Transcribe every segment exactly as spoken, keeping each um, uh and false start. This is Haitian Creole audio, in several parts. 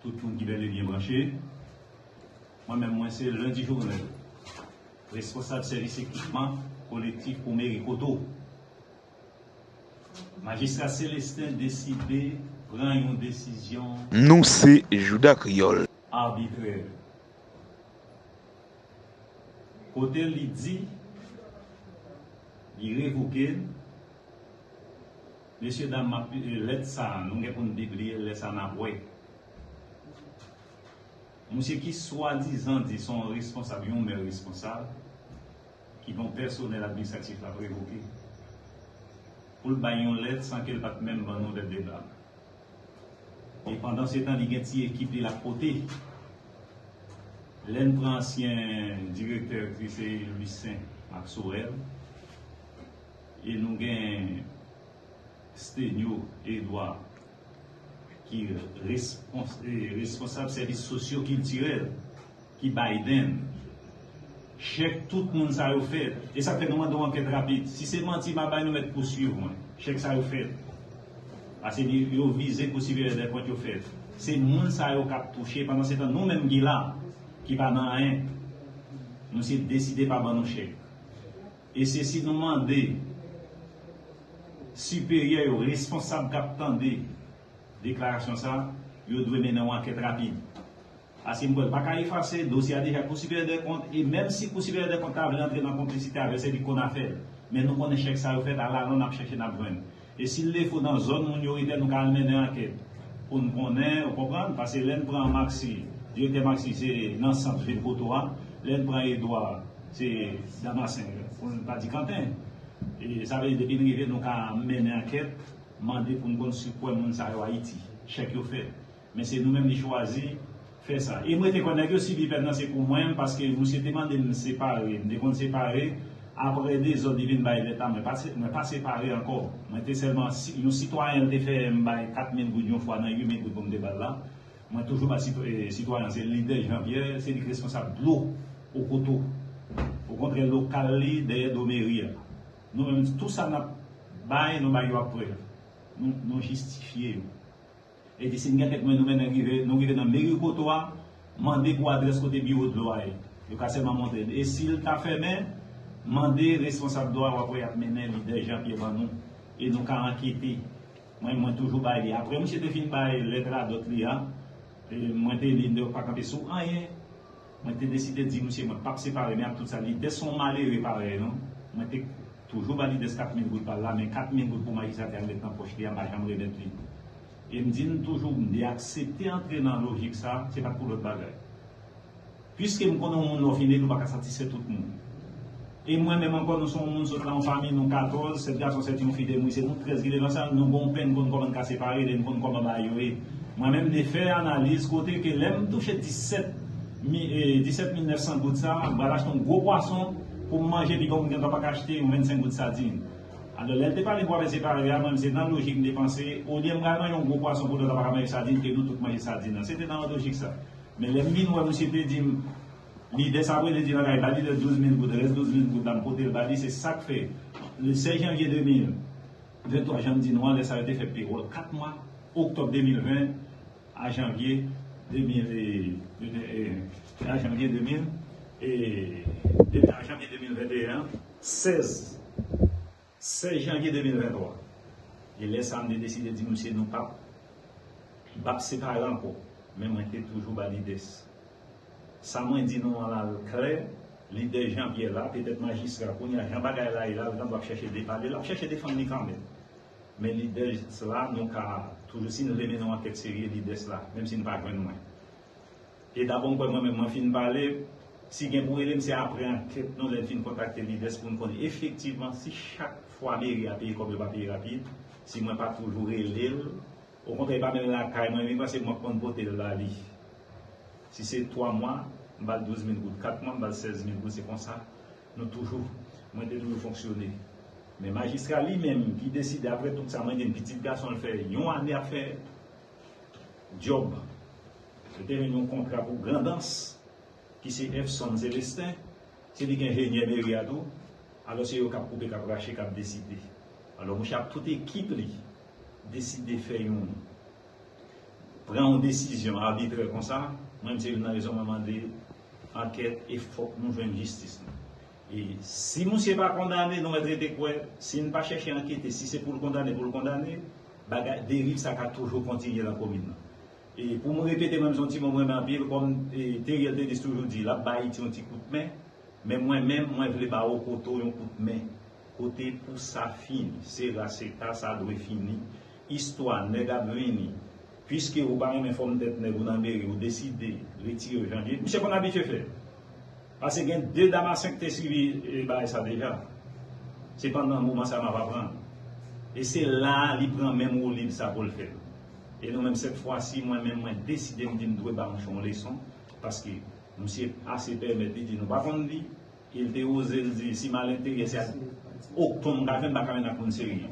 Tout moun ki bèl e byen branche. Mwen menm, mwen se Lundi Jovenel, responsab sèvis ekipman kolektif pou meri Koto. Majistra Célestin deside pran yon desizyon Nou se Jouda Kreyòl. Abitrè. Kote li di, li revoke l. Mesye dam, m ap, lèt sa, nou gen pou n pibliye l, lè sa n ap wè. Misye ki swadizan di se yon responsab, yon mè responsab, ki gen yon pèsonèl administratif l ap revoke, pou l bay yon lèt san ke l pa t menm ban nou lèt de blag. E pandansetan, li gen ti ekip li l ap pote. Lè n pran ansyen direktè ki se Lucien Maxwell, e nou gen Stenio Edouard, ki respons-, e, responsab sèvis sosyo-kiltirèl, ki Biden. Chèk tout moun sa yo fèt. E sa k fè nou mande yon ankèt rapid. Si se manti m ap bay, nou mèt pouswiv mwen. Chèk sa yo fèt. Paske li, yo vize Kou Siperyè dè Kont yo fèt. Se moun sa yo k ap touche. Pandansetan, nou menm ki la, ki pa nan anyen, nou se deside pa ban nou chèk. E se si nou mande siperyè yo, responsab k ap tande deklarasyon sa, yo dwe mennen yon ankèt rapid. Paske m kwè l pa ka efase, dosye a deja Kou Siperyè dè Kont, e menm si Kou Siperyè dè Kont ta vle antre nan konplisite avè l, se li k konn afè l. Men nou konnen chèk sa yo fèt, alalon n ap chèche, n ap jwenn. E si l defo nan zòn moun yo rete, nou ka al mennen ankèt pou n konnen, ou konprann? Paske lè n pran Maxi, direktè Maxi se nan sant vil Koto a, lè n pran Edouard se Damasen, pou n pa di Kanten. E sa vle di depi n rive, nou ka mennen ankèt, mande pou n konn si kwè moun sa yo Ayiti. Chèk yo fèt. Men se nou menm li chwazi fè sa. E mwen te kwè nèg yo sibi pèn nan se pou mwen, paske misye te mande m separe. M te konn separe. Apre dezòd, li vin bay lèt la, mwen pa se-, mwen pa separe ankò. Mwen te sèlman si-, yon sitwayen l te fè m bay kat mil goud yon fwa nan uit mil goud pou m te ba l la. Mwen toujou ba sitwa-, e, sitwayen, se lidè Jean Pierre, se li k responsab dlo Okoto. Okontrè, lokal li dèyè do meri a. Nou menm, tou sa n ap bay, nou bay yo ak prèv. Nou, nou jistifye yo. E di si n gen tèt mwen, nou mennen rive, nou rive nan meri Koto a, mande pou adrès kote biwo dlo a ye. Yo ka sèlman montre l. E si l ta fèmen, mande responsab dlo a, w ap wè y ap mennen lidè Jean Pierre ban nou. E nou ka ankete. Mwen, mwen toujou bay li. Apre misye te fin bay lèt radòt li a, e mwen te li, m te pa kanpe sou anyen. Mwen te deside di misye mwen p ap separe, men ak tout sa, Lidès se yon malere parèy nou. Mwen te toujou ba Lidès kat mil goud pa l la, men kat mil goud pou majistra te al met nan pòch li a, m pa janm remèt li. E m di n toujou, m te aksepte antre nan lojik sa, se pa t pou lòt bagay. Piske m konnen yon moun lè w fin ede, ou pa ka satisfè tout moun. E mwen menm ankò, nou se yon moun sot nan yon fanmi, nou katòz, sèt gason, sèt yon fi, de mwen, se nou trèz ki leve ansanm, nou gen yon pen, n konn kòman n ka separe, lè n konn kòman bagay yo ye. Mwen menm, m te fè analiz kote ke lè m touche disèt mi-, e, disèt mil nèf san goud sa, m pral achte yon gwo pwason pou m manje, piga yon moun gentan pa ka achte yon vennsenk goud sadin. Alò, lè l te pale pou afè separe a, mwen, se nan lojik m te panse, olye m pral manje yon gwo pwason pou lòt la pa ka manje sadin, ke nou tout manje sadin nan. Se te nan lojik sa. Men lè m vin wè misye te di m, Lidès ap rele di lakay, ba Lidès douz mil goud, rès douz mil goud la, m pote l ba li, se sa k fè, le sèz janvye de mil venntwa, jan m di nou an, lè sa yo te fè pewòl kat mwa, oktòb de mil ven a janvye de mil, e, e, e, a janvye de mil, e, de, a janvye de mil venteyen an, sèz, sèz janvye de mil venntwa. E lè sa a, m te deside di misye nou p ap, p ap separe ankò. Men mwen te toujou ba Lidès. Sa mwen di nou an la l klè, Lidès Jean Pierre la, petèt majistra, kounye a jan bagay la ye la, l gen dwa ap chèche depale, l ap chèche defann li kanmenm. Men Lidès la, nou ka toujou, si n vle mennen yon ankèt serye, Lidès la, menm si n pa jwenn mwen. E dabò m kwè mwen menm, mwen fin pale, si gen pou rele m, se apre ankèt nou, lè n fin kontakte Lidès pou n konn efektivman si chak fwa meri a peye kòb yo pa peye rapid, si mwen pa toujou rele l, okontrè, e pa menm lakay mwen, li panse mwen k konn pote l ba li. Si se twa mwa, m ba l douz mil goud, kat mwa, m ba l sèz mil goud, se konsa nou toujou, mwen te toujou fonksyone. Men majistra li menm ki deside, apre tout sa, mwen di n pitit gason l fè yon ane ap fè djòb. Yo te jwenn yon kontra pou Grandans, ki se Efson Célestin, se li ki enjenyè meri a tou. Alò, se yo k ap koupe, k ap rache, k ap deside. Alò, mouche ak tout ekip li deside fè yon, pran yon desizyon abitrè konsa, mwen, m se youn nan rezon mwen mande ankèt e fòk nou jwenn jistis nou. E si misye pa kondane, nou mèt rete kwè, si n pa chèche ankete, si se pou l kondane, pou l kondane, bagay, deriv sa ka toujou kontinye nan komin nan. E pou m repete, mwen, m se yon timoun mwen renmen anpil, kòm, e, Teriel Tenis toujou di, l ap bay Ayiti yon ti kout men, men mwen menm, mwen vle ba Okoto yon kout men. Kote pou sa fini, se ra se ta, sa dwe fini. Istwa nèg ap vini. Piske ou pa renmen fòm tèt nèg ou nan meri, ou deside retire w jan l ye. Misye konn abitye fè. Paske gen de Damasen ki te sibi, e, bagay sa deja. Se pandan moman sa m ap aprann. E se la li pran menm woulib sa pou l fè l. E nou menm, sèt fwa si, mwen menm, mwen deside, m di m dwe ba misye yon leson. Paske misye ase pèmèt li di nou pa konn li. E l te oze l di, si m al enteryè, se ak Okton m ka jwenn, m pa ka jwenn ak moun serye.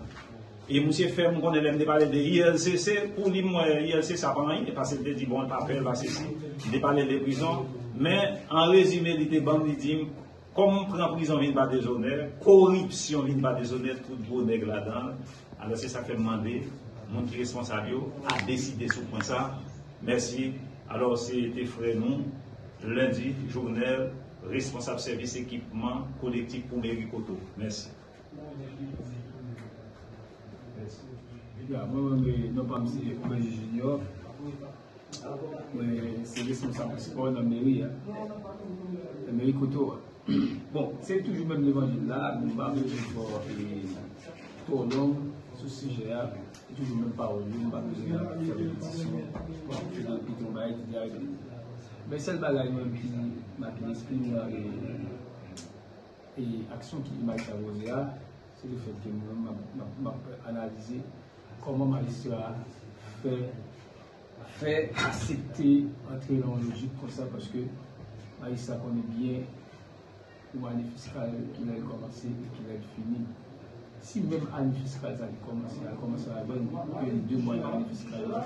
E misye fè m konnen lè m te pale de I L C C, pou li m wè I L C C a pa anyen, paske l te di, bon, l pa pè, l pa sesi, m te pale de prizon. Men, an rezime, li te ban m, li di m, kòm m pran prizon vin pa dezonè, koripsyon vin pa dezonè, tout gwo nèg ladan l. Alò, se sa k fè m mande moun ki responsab yo a deside sou pwen sa. Mèsi. Alò, se te frè nou, Lendi, Jovenel, responsab sèvis ekipman kolektif pou meri Koto. Mèsi. Ya, mwen menm, non pa m se Obenje Junior. Mwen se responsab spò nan meri a, nan meri Koto a. Bon, se toujou menm levanjil la, nou pa vle fè twò long sou sijè a, se toujou menm pawòl yo, nou pa bezwen ap fè repetisyon, pou ap fè repete yon bagay ki deja repete. Men sèl bagay mwen ki make lespri m nan, e, e aksyon ki Mayistra poze a, se lefètke mwen menm m ap, m ap, m ap analize kòman Mayistra fè, fè aksepte antre nan yon lojik konsa, paske Mayistra konnen byen yon ane fiskal kilè l kòmanse e kilè l fini. Si menm ane fiskal sa ki kòmanse a kòmanse avè n, ou peye n de mwa nan ane fiskal la,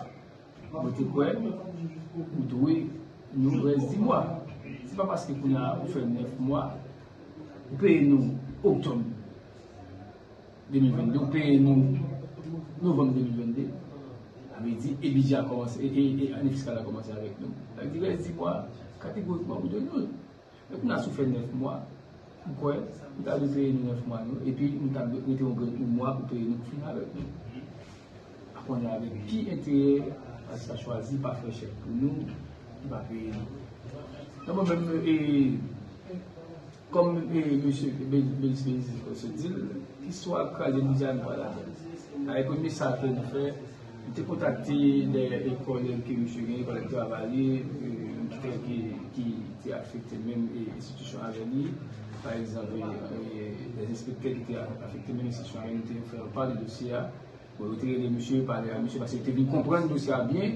mwen te kwè ou dwe nou rès di mwa. Se pa paske kounye a ou fè nèf mwa, ou peye nou oktòb de mil venn de, ou peye nou novanm de mil venn de. Sa vle di, e bidjè a kòmanse, e, e, e ane fiskal la kòmanse avèk nou. Sa vle di, rès di mwa, kategorikman, ou dwe nou l. Men kounye a, si w fè nèf mwa, m kwè, ou ta dwe peye nou nèf mwa nou, epi nou ta dwe rete yon grenn yon mwa pou peye nou pou fini avèk nou. Kounye a, avèk ki enterè Mayistra chwazi pa fè chèk pou nou, li pa peye nou? Nan mwen menm, e, kòm, e, mesye Be-, Belis Belize sot di l, istwa kraze bidjè a nou pa ladan l. Avèk premye sa ke nou fè, nou te kontakte de, e, kòlèg ke misye genyen, kòlèg travay li, e, ki te, ki, ki te afekte menm, e, enstitisyon avè li. Pa egzanp, e, e, de enspektè ki te afekte menm enstitisyon avè li, nou te fè yo pa de dosye a. Bon, yo te rele misye, pale a misye, paske yo te vin konprann dosye a byen.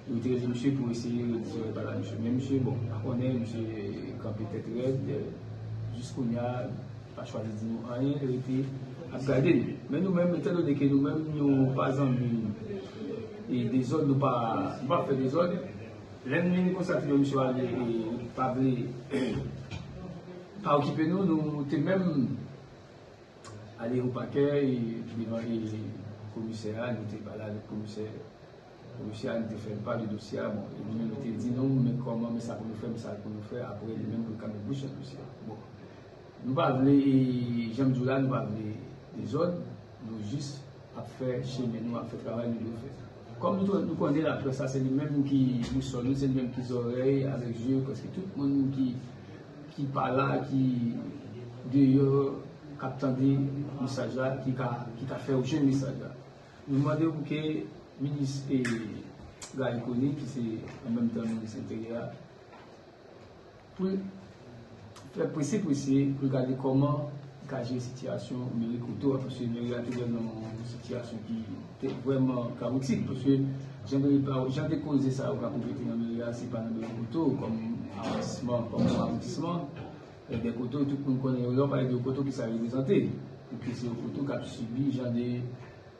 Yo te rele misye pou eseye redizore pale a misye. Men misye, bon, pa konnen, misye kanpe tèt rèd, e, jis kounye a, pa chwazi di nou anyen, rete ap gade n. Men nou menm, etandone ke nou menm, nou pa zanmi, e dezòd, nou pa, nou pa fè dezòd. Lè n vin konstate ke misye ale, e pa vle, pa okipe nou, nou te menm ale o pakè, e devan, e komisè a, nou te pale avèk komisè, komisè a, nou te fè l pa de dosye a, bon, e nou menm nou te di nou, men kòman, men sa pou nou fè, men sa pou nou fè, apre li menm pou l ka met bouch nan dosye a. Bon, nou pa vle, e jan m di w la, nou pa vle dezòd, nou jis ap fè chemen nou, ap fè travay nou dwe fè. Kòm nou, nou konnen laprès la, se li menm ki bousòl nou, se li menm ki zòrèy avèk je prèske tout moun ki, ki pa la, ki deyò, k ap tande mesaj la, ki ka, ki ka fè w jwenn mesaj la. Nou mande pou ke minis, e, Garry Conille, ki se an menm tan minis enteryè a, pou l fè prese prese pou l gade kòman li ka jere sitiyasyon meri Koto a, paske meri a te vrèman nan yon sitiyasyon ki te vrèman kawotik, paske jan te, jan te koze sa yo k ap repete nan meri a, se pa nan meri Koto, kòm awondisman, kòm yon awondisman, e, de Koto, tout moun konnen yo, lè w pale de Koto, ki sa reprezante, pou ki se yon Koto k ap sibi jan de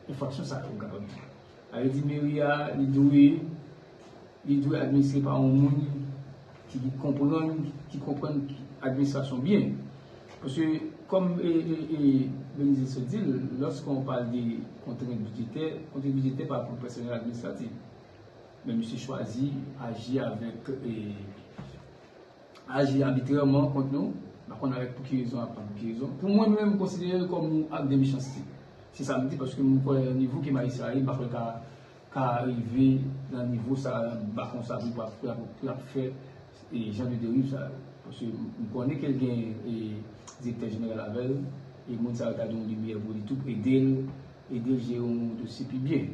enfraksyon sa yo, m kapab di. Sa vle di meri a, li dwe, li dwe administre pa yon moun ki, ki konprann, ki konprann administrasyon byen. Paske, kòm, e, e, e, Belize sot di l, lorsqu'on parle de contraintes budgétaires, contraintes budgétaires pa pou pèsonèl administratif. men misye chwazi aji avèk, e, aji abitrèman kont nou. M pa konn avèk pou ki rezon, apa pou ki rezon. Pou mwen menm, m konsidere l kòm yon ak de mechanste. Se sa m di, paske m kwè nivo ke majistra ye, m pa kwè l ka, ka rive nan nivo sa, ba konsa, pou l ap, pou l ap, pou l ap fè, e, jan de deriv sa yo. Paske m konnen ke l gen, e, direktè jeneral avè l, e moun sa yo ta gen yon limyè pou li tou, pou ede l, ede l jere yon dosye pi byen.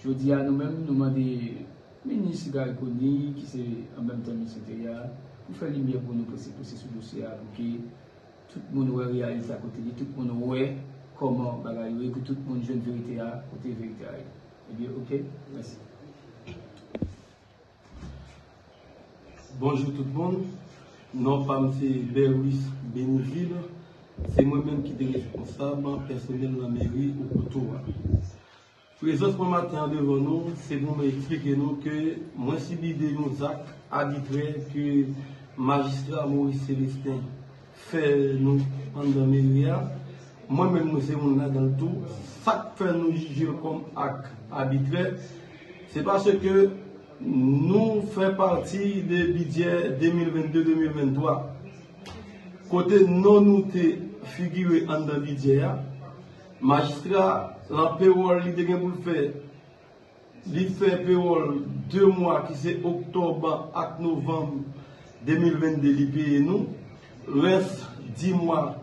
Jodi a, nou menm, nou mande minis Garry Conille, ki se an menm tan minis enteryè a, pou fè limyè pou nou, pou se, pou se sou dosye a, pou ke tout moun wè reyalite a kote li, tout moun wè kòman bagay yo ye, pou tout moun jwenn verite a, kote verite a ye. Ebyen, oke, mèsi. Bonjou tout moun. Non pa m se Berwis Benivil. Se mwen menm ki te responsab pèsonèl nan meri Okoto a. Prezans mwen maten an devan nou, se pou mwen eksplike nou ke mwen sibi de yon zak abitrè ke majistra Maurice Célestin fè nou anndan meri a. Mwen menm, mwen se moun ladan l tou. Sa k fè nou jije l kòm ak abitrè, se paske nou fè pati de bidjè de mil vennde, de mil venntwa, kote non nou te figire anndan bidjè a. Majistra, lan pewòl li te gen pou l fè, li fè pewòl de mwa ki se oktòb ak novanm de mil vennde, li peye nou. Rès dis mwa,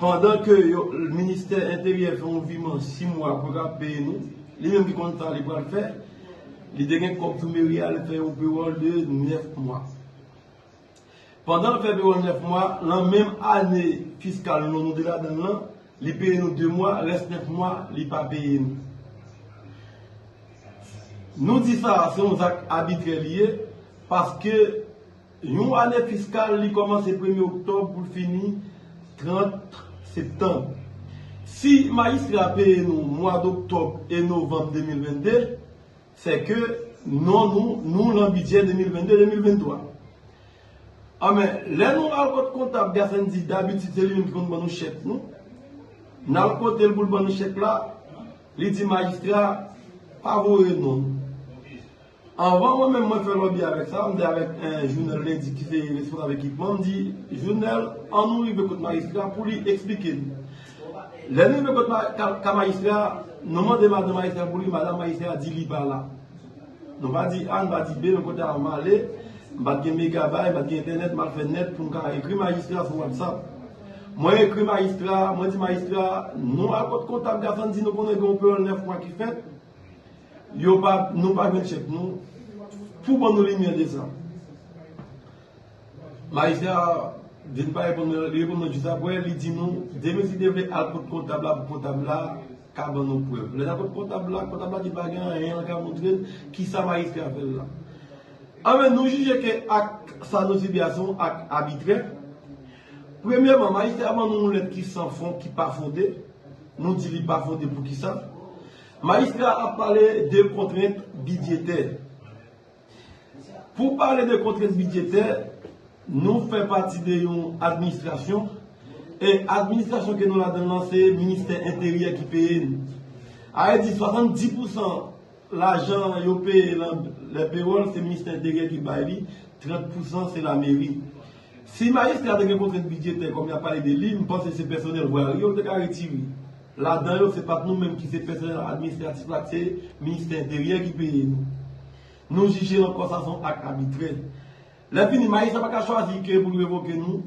pandan ke yo, ministè enteryè fè yon viman sis mwa pou yo ka peye nou, li menm ki konn sa li pral fè, li te gen kòb sou meri a, li fè yon pewòl de nèf mwa. Pandan l fè pewòl nèf mwa, lan menm ane fiskal nou, nou te ladan l lan, li peye nou de mwa, rès nèf mwa, li pa peye nou. Nou di sa, se yon zak abitrè li ye, paske yon ane fiskal, li kòmanse premye oktòb pou l fini trant septanm. Si majistra peye nou mwa doktòb e novanm de mil vennde, se ke non nou, nou lan bidjè de mil vennde, de mil venntwa. Anben, lè nou al kot kontab Gassendy, dabitid se li menm ki konn ban nou chèk nou. N al kote l pou l ban nou chèk la, li di majistra pa voye non nou. Anvan mwen menm mwen fè lòbi avèk sa, m te avèk, eh, Jounèl Lendi ki se responsab ekipman, m di, Jounèl, ann nou rive kot majistra pou li eksplike n. Lè nou rive kot ma-, ka, ka majistra, nou mande madan majistra pou li, madan majistra di li pa la. Nou pa di A, nou pa di B, men kote a m ale, m pa t gen megabay, m pa t gen entènèt, m al fè nèt pou m ka ekri majistra sou WhatsApp. Mwen ekri majistra, mwen di majistra, nou al kot kontab Gassendy, nou konnen gen yon pewòl nèf mwa ki fèt, yo pa, nou pa jwenn chèk nou, pou ban nou limyè de sa. Majistra vin pa reponn mwen, li reponn mwen jis apre, li di nou, demen si te vle al kot kontab la, pou kontab la ka ban nou prèv. Lè n al kot kontab la, kontab la di pa gen anyen l ka montre n kisa majistra fè l la. Anben, nou jije ke ak sa nou sibi a se yon ak abitrè. Premyèman, majistra ban nou yon lèt ki san fon, ki pa fonde. Nou di li pa fonde poukisa. Majistra ap pale de kontrent bidjetè. Pou pale de kontrent bidjetè, nou fè pati de yon administrasyon, e administrasyon ke nou ladan l lan se ministè enteryè ki peye n. A vle di, swasanndis pousan lajan yo peye lan lè pewòl, se ministè enteryè ki bay li, trant pousan se lameri. Si majistra te gen kontrent bidjetè, kòm y ap pale de li, m panse se pèsonèl vwari yo l te ka retire. Ladan yo, se pa t nou menm ki se pèsonèl administratif la, se ministè enteryè ki peye nou. Nou jije l ankò, sa se yon ak abitrè. Lè fini, majistra pa ka chwazi ke pou l revoke nou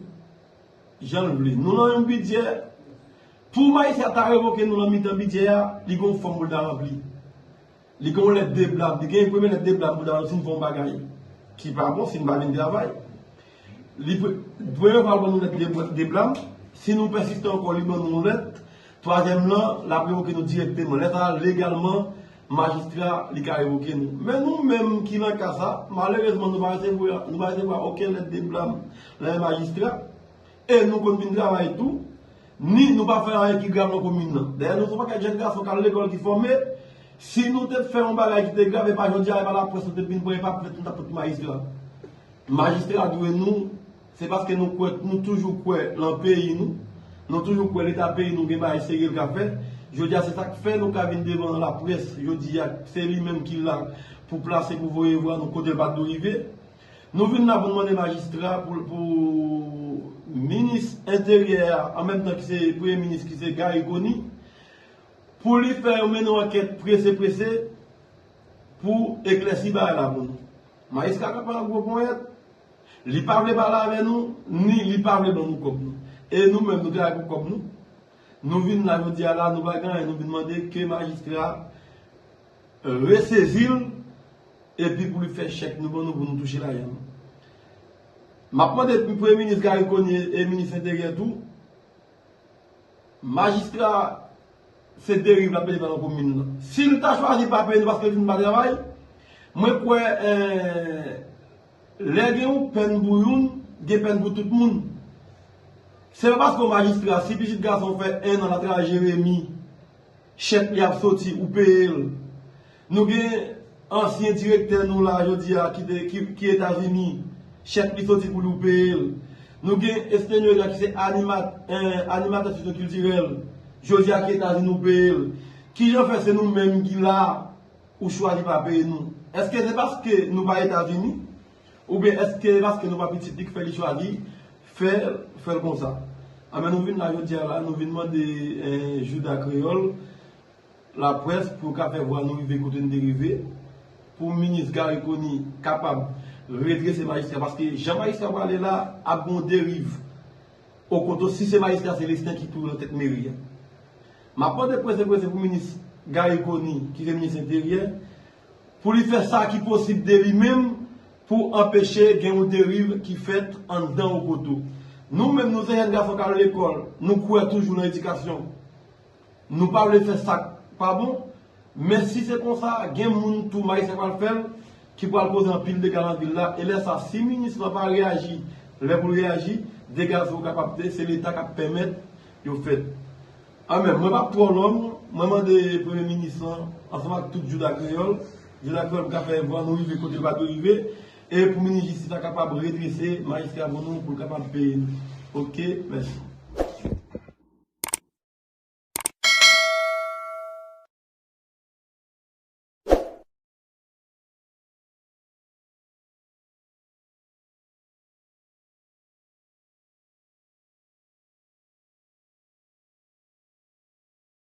jan l vle. Nou lan yon bidjè, pou majistra ta revoke nou lan mitan bidjè a, li gen yon fòm pou l ta ranpli. Li gen yon lèt de blam, li gen premye lèt de blam pou ta ranpli si n fè yon bagay ki pa bon, si n pa vin travay. Li pre-, premye fwa l ban nou lèt de, de blam, si nou pèsiste ankò, li ban nou yon lèt. Twazyèm lan, l ap revoke nou dirèkteman. Lè sa a, legalman, majistra, li ka revoke nou. Men nou menm ki nan ka sa, malerezman, nou pa resevwa, nou pa resevwa okenn lèt de blam nan men majistra. E nou konn vin travay tou, ni nou pa fè anyen ki grav nan komin nan. Dayè, nou se yon pakèt jèn gason k al lekòl, ki fòme. Si nou te fè yon bagay ki te grav, e pa jodi a, e pa laprès nou te vin pran, e pa plent nou t ap pote majistra. Majistra dwe nou, se paske nou kwè, nou toujou kwè lan peyi nou, nou toujou kwè Leta peyi nou gen bagay serye l ka fè, Jodi a, se sa k fè nou ka vin devan laprès jodi a, se li menm ki la pou plase, pou voye vwa nou kote l pa t dwe rive. Nou vin la pou n mande majistra, pou, pou minis enteryè a, an menm tan ki se premye minis, ki se Garry Conille, pou li fè yon, mennen yon ankèt prese prese pou eklèsi bagay la pou nou. Majistra kanpe an gwo ponyèt, li pa vle pale avè nou, ni li pa vle ban nou kòb nou. E nou menm, nou travay pou kòb nou. Nou vin la jodi a la, nou pa gen anyen, nou vin mande ke majistra resezi l, epi pou li fè chèk nou ban nou pou nou touche lajan nou. M ap mande premye minis Garry Conille e minis enteryè tou, majistra se deriv l ap mete nan komin nan. Si l ta chwazi pa peye nou paske l vin pa travay, mwen kwè, eh, lè gen yon pèn pou youn, gen pèn pou tout moun. Se pa paske yon majistra, si pitit gason fè en an l ap travay Jeremi, chèk li ap soti, ou peye l. Nou gen ansyen direktè nou la jodi a ki, te, ki, ki Etazini, chèk li soti pou li, ou peye l. Nou gen Estenuela ki se animat, eh, animatè sosyo kiltirèl, jodi a ki Etazini, ou peye l. Kijan fè se nou menm ki la, ou chwazi pa peye nou? Èske se paske nou pa Etazini? Oubyen èske se paske nou pa pitit li k fè li chwazi fè, fè l konsa? Anben, nou vin la jodi a la, nou vin mande, eh, Jouda Kreyòl, laprès, pou yo ka fè vwa nou rive kote n te rive, pou minis Garry Conille kapab redrese majistra, paske jan majistra pale la, ap gen yon deriv. Okoto, si se majistra Célestin ki tou nan tèt meri a. M ap mande prese prese pou minis Garry Conille, ki se minis enteryè, pou li fè sa ki posib de li menm pou anpeche gen yon deriv ki fèt anndan Okoto. Nou menm, nou se jèn gason k al lekòl, nou kwè toujou nan edikasyon. Nou pa vle fè sa k pa bon, men si se konsa, gen moun tou, majistra pral fè l, ki pral koze anpil dega nan vil la, e lè sa, si minis lan pa reyaji lè pou l reyaji, dega sa yo kapab te, se Leta k ap pèmèt yo fèt. Anben, mwen p ap twò long, mwen mande premye minis lan, ansanm ak tout Jouda Kreyòl, Jouda Kreyòl pou ka fè vwa nou rive kote l pa dwe rive, e pou minis jistis la kapab redrese majistra pou nou, pou l kapab peye nou. Oke, mèsi.